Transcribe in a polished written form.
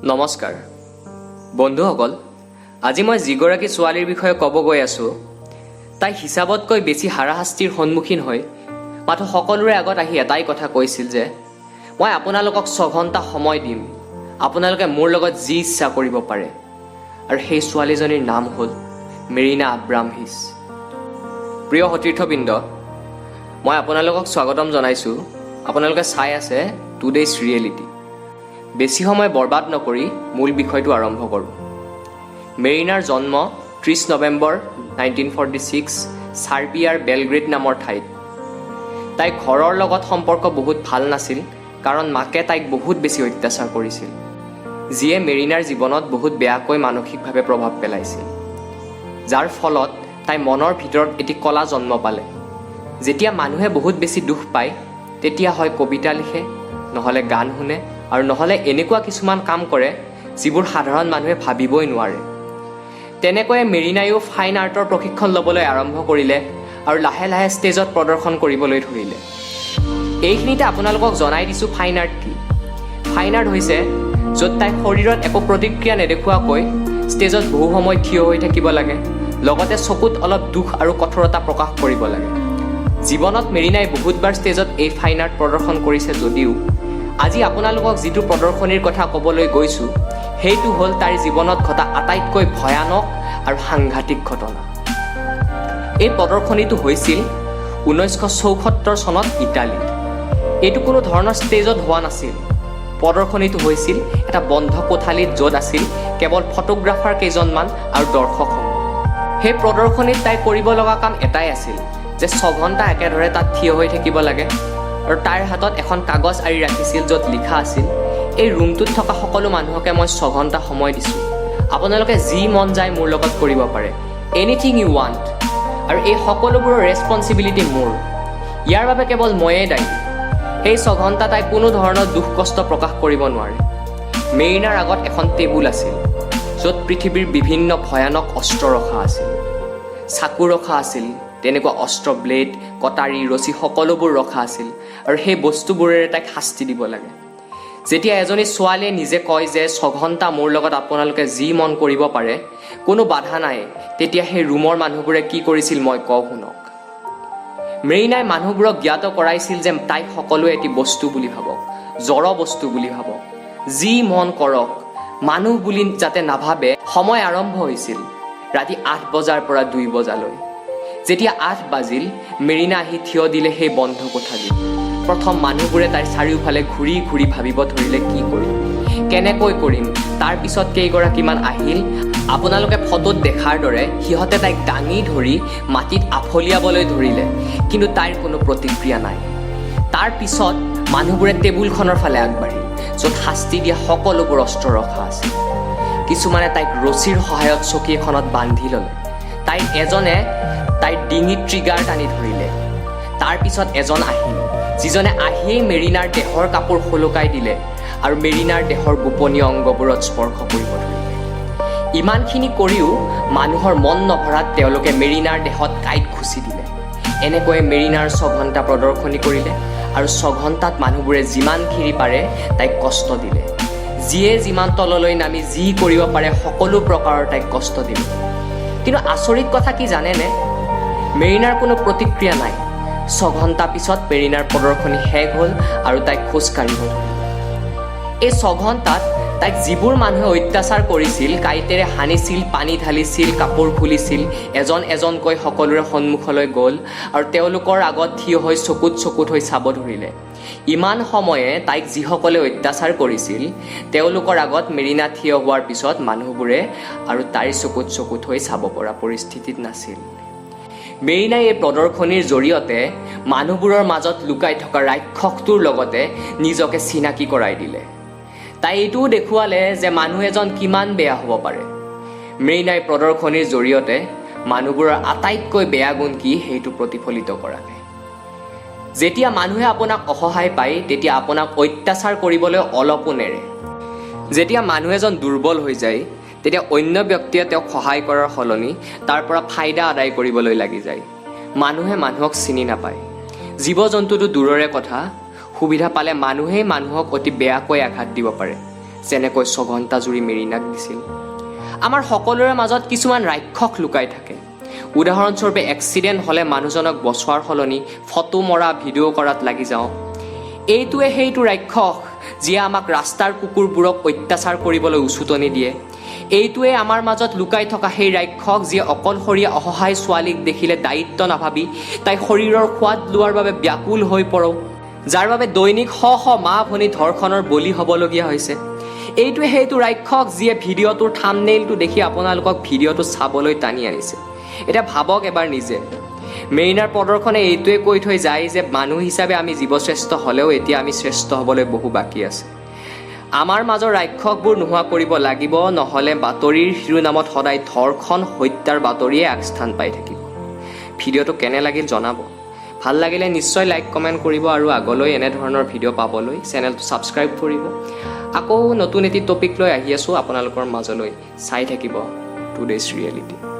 নমস্কাৰ বন্ধুসকল, আজি মই যিগৰাকী ছোৱালীৰ বিষয়ে ক'ব গৈ আছোঁ, তাই হিচাপতকৈ বেছি হাৰাশাস্তিৰ সন্মুখীন হৈ মাথো সকলোৰে আগত আহি এটাই কথা কৈছিল যে মই আপোনালোকক 6 ঘণ্টা সময় দিম, আপোনালোকে মোৰ লগত যি ইচ্ছা কৰিব পাৰে। আৰু সেই ছোৱালীজনীৰ নাম হ'ল মেৰিনা আব্ৰামভিচ। প্ৰিয় সতীৰ্থবৃন্দ, মই আপোনালোকক স্বাগতম জনাইছোঁ। আপোনালোকে চাই আছে টুডেইজ ৰিয়েলিটি। বেছি সময় বৰবাদ নকৰি মূল বিষয়টো আৰম্ভ কৰোঁ। মেৰিনাৰ জন্ম 30 নৱেম্বৰ 1946 ছাৰ্বিয়াৰ বেলগ্ৰেড নামৰ ঠাইত। তাইৰ ঘৰৰ লগত সম্পৰ্ক বহুত ভাল নাছিল, কাৰণ মাকে তাইক বহুত বেছি অত্যাচাৰ কৰিছিল, যিয়ে মেৰিনাৰ জীৱনত বহুত বেয়াকৈ মানসিকভাৱে প্ৰভাৱ পেলাইছিল, যাৰ ফলত তাই মনৰ ভিতৰত এটি কলা জন্ম পালে। যেতিয়া মানুহে বহুত বেছি দুখ পায়, তেতিয়া হয় কবিতা লিখে, নহ'লে গান শুনে আৰু নহ'লে এনেকুৱা কিছুমান কাম কৰে যিবোৰ সাধাৰণ মানুহে ভাবিবই নোৱাৰে। তেনেকৈয়ে মেৰিনাইও ফাইন আৰ্টৰ প্ৰশিক্ষণ ল'বলৈ আৰম্ভ কৰিলে আৰু লাহে লাহে ষ্টেজত প্ৰদৰ্শন কৰিবলৈ ধৰিলে। এইখিনিতে আপোনালোকক জনাই দিছোঁ ফাইন আৰ্ট কি। ফাইন আৰ্ট হৈছে য'ত তাই শৰীৰত একো প্ৰতিক্ৰিয়া নেদেখুৱাকৈ ষ্টেজত বহু সময় থিয় হৈ থাকিব লাগে, লগতে চকুত অলপ দুখ আৰু কঠোৰতা প্ৰকাশ কৰিব লাগে। জীৱনত মেৰিনাই বহুতবাৰ ষ্টেজত এই ফাইন আৰ্ট প্ৰদৰ্শন কৰিছে যদিও আজি আপোনালোকক যিটো প্ৰদৰ্শনীৰ কথা ক'বলৈ গৈছোঁ, সেইটো হ'ল তাইৰ জীৱনত ঘটা আটাইতকৈ ভয়ানক আৰু সাংঘাতিক ঘটনা। এই প্ৰদৰ্শনীটো হৈছিল 1974 চনত ইটালীত। এইটো কোনো ধৰণৰ ষ্টেজত হোৱা নাছিল। প্ৰদৰ্শনীটো হৈছিল এটা বন্ধ কোঠালিত, য'ত আছিল কেৱল ফটোগ্ৰাফাৰ কেইজনমান আৰু দৰ্শকসমূহ। সেই প্ৰদৰ্শনীত তাই কৰিব লগা কাম এটাই আছিল যে 6 ঘণ্টা একেধৰে তাত থিয় হৈ থাকিব লাগে আৰু তাইৰ হাতত এখন কাগজ আঁৰি ৰাখিছিল, য'ত লিখা আছিল, "এই ৰুমটোত থকা সকলো মানুহকে মই 6 ঘণ্টা সময় দিছোঁ। আপোনালোকে যি মন যায় মোৰ লগত কৰিব পাৰে, এনিথিং ইউ ৱান্ট। আৰু এই সকলোবোৰৰ ৰেচপনচিবিলিটি মোৰ। ইয়াৰ বাবে কেৱল ময়েই দায়ী।" সেই 6 ঘণ্টা তাই কোনো ধৰণৰ দুখ কষ্ট প্ৰকাশ কৰিব নোৱাৰে। মেৰিনাৰ আগত এখন টেবুল আছিল, য'ত পৃথিৱীৰ বিভিন্ন ভয়ানক অস্ত্ৰ ৰখা আছিল। চাকু ৰখা আছিল, তেনেকুৱা অস্ত্ৰ, ব্লেড, কটাৰী, ৰছী সকলোবোৰ ৰখা আছিল আৰু সেই বস্তুবোৰেৰে তাইক শাস্তি দিব লাগে। যেতিয়া এজনী ছোৱালীয়ে নিজে কয় যে 6 ঘণ্টা মোৰ লগত আপোনালোকে যি মন কৰিব পাৰে, কোনো বাধা নাই, তেতিয়া সেই ৰুমৰ মানুহবোৰে কি কৰিছিল মই কওঁ শুনক। মেৰিনাই মানুহবোৰক জ্ঞাত কৰাইছিল যে তাইক সকলোৱে এটি বস্তু বুলি ভাবক, জড় বস্তু বুলি ভাবক, যি মন কৰক, মানুহ বুলি যাতে নাভাবে। সময় আৰম্ভ হৈছিল ৰাতি 8 বজাৰ পৰা 2 বজালৈ। যেতিয়া 8 বাজিল, মেৰিনা আহি থিয় দিলে সেই বন্ধ কোঠালিত। প্ৰথম মানুহবোৰে তাইৰ চাৰিওফালে ঘূৰি ঘূৰি ভাবিব ধৰিলে, কি কৰিম, কেনেকৈ কৰিম। তাৰপিছত কেইগৰাকীমান আহিল। আপোনালোকে ফটোত দেখাৰ দৰে সিহঁতে তাইক দাঙি ধৰি মাটিত আফলিয়াবলৈ ধৰিলে, কিন্তু তাইৰ কোনো প্ৰতিক্ৰিয়া নাই। তাৰ পিছত মানুহবোৰে টেবুলখনৰ ফালে আগবাঢ়িল, য'ত শাস্তি দিয়া সকলোবোৰ অস্ত্ৰ ৰখা আছিল। কিছুমানে তাইক ৰছীৰ সহায়ত চকী এখনত বান্ধি ল'লে। তাইৰ এজনে তাইৰ ডিঙিত ট্ৰিগাৰ টানি ধৰিলে। তাৰপিছত এজন আহিল, যিজনে আহিয়েই মেৰিনাৰ দেহৰ কাপোৰ সোলোকাই দিলে আৰু মেৰিনাৰ দেহৰ গোপনীয় অংগবোৰত স্পৰ্শ কৰিব ধৰিলে। ইমানখিনি কৰিও মানুহৰ মন নভৰাত তেওঁলোকে মেৰিনাৰ দেহত কাঁইট খুচি দিলে। এনেকৈয়ে মেৰিনাৰ 6 ঘণ্টা প্ৰদৰ্শনী কৰিলে আৰু 6 ঘণ্টাত মানুহবোৰে যিমানখিনি পাৰে তাইক কষ্ট দিলে। যিয়ে যিমান তললৈ নামি যি কৰিব পাৰে, সকলো প্ৰকাৰৰ তাইক কষ্ট দিলে। কিন্তু আচৰিত কথা কি জানেনে? মেৰিনাৰ কোনো প্ৰতিক্ৰিয়া নাই। 6 ঘণ্টা পিছত মেৰিনাৰ প্ৰদৰ্শনী শেষ হ'ল আৰু তাইক খোজ কাঢ়িব ধৰিলে। এই 6 ঘণ্টাত তাইক যিবোৰ মানুহে অত্যাচাৰ কৰিছিল, কাঁইটেৰে হানিছিল, পানী ঢালিছিল, কাপোৰ খুলিছিল, এজন এজনকৈ সকলোৰে সন্মুখলৈ গ'ল আৰু তেওঁলোকৰ আগত থিয় হৈ চকুত চকুত হৈ চাব ধৰিলে। ইমান সময়ে তাইক যিসকলে অত্যাচাৰ কৰিছিল, তেওঁলোকৰ আগত মেৰিনা থিয় হোৱাৰ পিছত মানুহবোৰে আৰু তাইৰ চকুত চকুত হৈ চাব পৰা পৰিস্থিতিত নাছিল। মেৰিনাই এই প্ৰদৰ্শনীৰ জৰিয়তে মানুহবোৰৰ মাজত লুকাই থকা ৰাক্ষসটোৰ লগতে নিজকে চিনাকি কৰাই দিলে। তাই এইটোও দেখুৱালে যে মানুহ এজন কিমান বেয়া হ'ব পাৰে। মেৰিনাই প্ৰদৰ্শনীৰ জৰিয়তে মানুহবোৰৰ আটাইতকৈ বেয়া গুণ কি, সেইটো প্ৰতিফলিত কৰালে। যেতিয়া মানুহে আপোনাক অসহায় পায়, তেতিয়া আপোনাক অত্যাচাৰ কৰিবলৈ অলপো নেৰে। যেতিয়া মানুহ এজন দুৰ্বল হৈ যায়, তেতিয়া অন্য ব্যক্তিয়ে তেওঁক সহায় কৰাৰ সলনি তাৰ পৰা ফাইদা আদায় কৰিবলৈ লাগি যায়। মানুহে মানুহক চিনি নাপায়, জীৱ জন্তুটো দূৰৰে কথা। সুবিধা পালে মানুহেই মানুহক অতি বেয়াকৈ আঘাত দিব পাৰে। যেনেকৈ 6 ঘণ্টা জুৰি মেৰিনাক দিছিল। আমাৰ সকলোৰে মাজত কিছুমান ৰাক্ষস লুকাই থাকে। উদাহৰণস্বৰূপে, এক্সিডেণ্ট হ'লে মানুহজনক বচোৱাৰ সলনি ফটো মৰা, ভিডিঅ' কৰাত লাগি যাওঁ। এইটোৱে সেইটো ৰাক্ষস, যিয়ে আমাক ৰাস্তাৰ কুকুৰবোৰক অত্যাচাৰ কৰিবলৈ উচুতনি দিয়ে। এইটোৱে আমাৰ মাজত লুকাই থকা সেই ৰাক্ষস, যিয়ে অকলশৰীয়া অসহায় ছোৱালীক দেখিলে দায়িত্ব নাভাবি তাই শৰীৰৰ সোৱাদ লোৱাৰ বাবে ব্যাকুল হৈ পৰোঁ, যাৰ বাবে দৈনিক শ শ মা ভনী ধৰ্ষণৰ বলি হ'বলগীয়া হৈছে। এইটোৱে সেইটো ৰাক্ষস, যিয়ে ভিডিঅ'টোৰ থামনেইলটো দেখি আপোনালোকক ভিডিঅ'টো চাবলৈ টানি আনিছে। এতিয়া ভাবক এবাৰ নিজে। মেৰিনাৰ প্ৰদৰ্শনে এইটোৱে কৈ থৈ যায় যে মানুহ হিচাপে আমি জীৱশ্ৰেষ্ঠ হ'লেও এতিয়া আমি শ্ৰেষ্ঠ হ'বলৈ বহু বাকী আছে। আমাৰ মাজৰ ৰাক্ষসবোৰ নোহোৱা কৰিব লাগিব, নহ'লে বাতৰিৰ শিৰোনামত সদায় ধৰ্ষণ, হত্যাৰ বাতৰিয়ে আগস্থান পাই থাকিব। ভিডিঅ'টো কেনে লাগিল জনাব। ভাল লাগিলে নিশ্চয় লাইক, কমেণ্ট কৰিব আৰু আগলৈ এনেধৰণৰ ভিডিঅ' পাবলৈ চেনেলটো ছাবস্ক্ৰাইব কৰিব। আকৌ নতুন এটি টপিক লৈ আহি আছোঁ আপোনালোকৰ মাজলৈ। চাই থাকিব টুডেজ ৰিয়েলিটি।